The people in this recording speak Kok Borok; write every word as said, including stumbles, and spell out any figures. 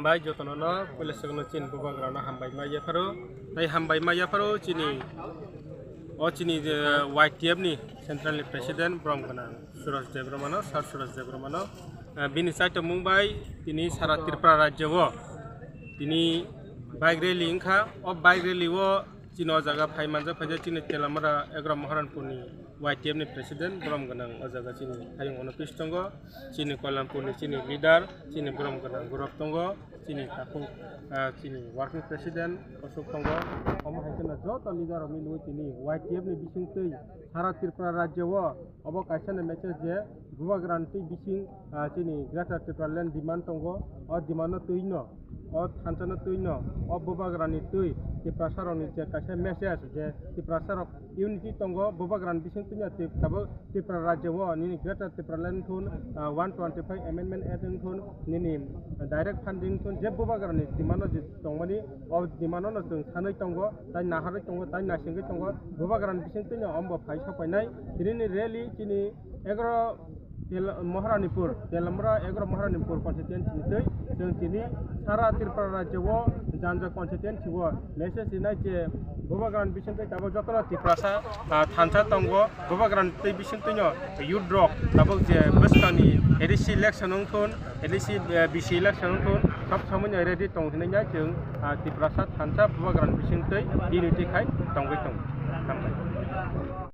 Hai jotono no puila swkangno chini bubagrano hambai ma yapharo, tei hambai ma yapharo chini o chini, eh, Y T F ni central ni president borom gwnang Suraj Debbarmano, Sir Suraj Debbarmano, eh, bini chaitomung bai tini sara Tripura rajyo o tini bike rally wngkha. O bike rally o chini o jaga phai manjak phaijak chini Telamura Egra Maharanpur ni Y T F ni president borom gwnang o jaga chini hayung ono pis tongo, chini Koilampur ni chini leader, chini borom gwnang borok tongo, chini takhuk, ah, chini working president osok tongo. Omo hai kheno joto leader rok milwi tini Y T F ni bisingtwi sara Tripura rajyo o obo kaisa ni message je bubagrani twi bising, ah, chini Greater Tipraland demand tongo, o demand no twi no, o thansa no twi no, o bubagrani twi Tiprasa rokni je kaisa message je Tiprasa rok unity tongo, bubagrani bising twi no twi tabuk Tripura rajyo o nini Greater Tipraland wngthun, ah, one twenty-five Amendment Act wngthun, nini direct funding wngthun, je bubagrani demand no je tongmani, o demand no chwng sanwi tongo, tai naharwi tongo, tai naisingwi tongo, bubagrani bising twi no ombo phai sopainai. Tini ni rally chini Egra Tel-, Maharanipur, Telamura Egra Maharanipur constituency ni twi chwng tini sara Tripura rajyo o janja constituency o message rinai je bubagrani bising twi tabuk jotono Tiprasa, ah, thansa tongo, bubagrani twi bising twi no youth rok tabuk je bwskangni A D C election wngthun, A D C, eh, B C election wngthun, sob somoi no ready tong hinwi chwng, ah, Tiprasa thansa bubagrani bising twi unity khai tongwi tongo. Hambai.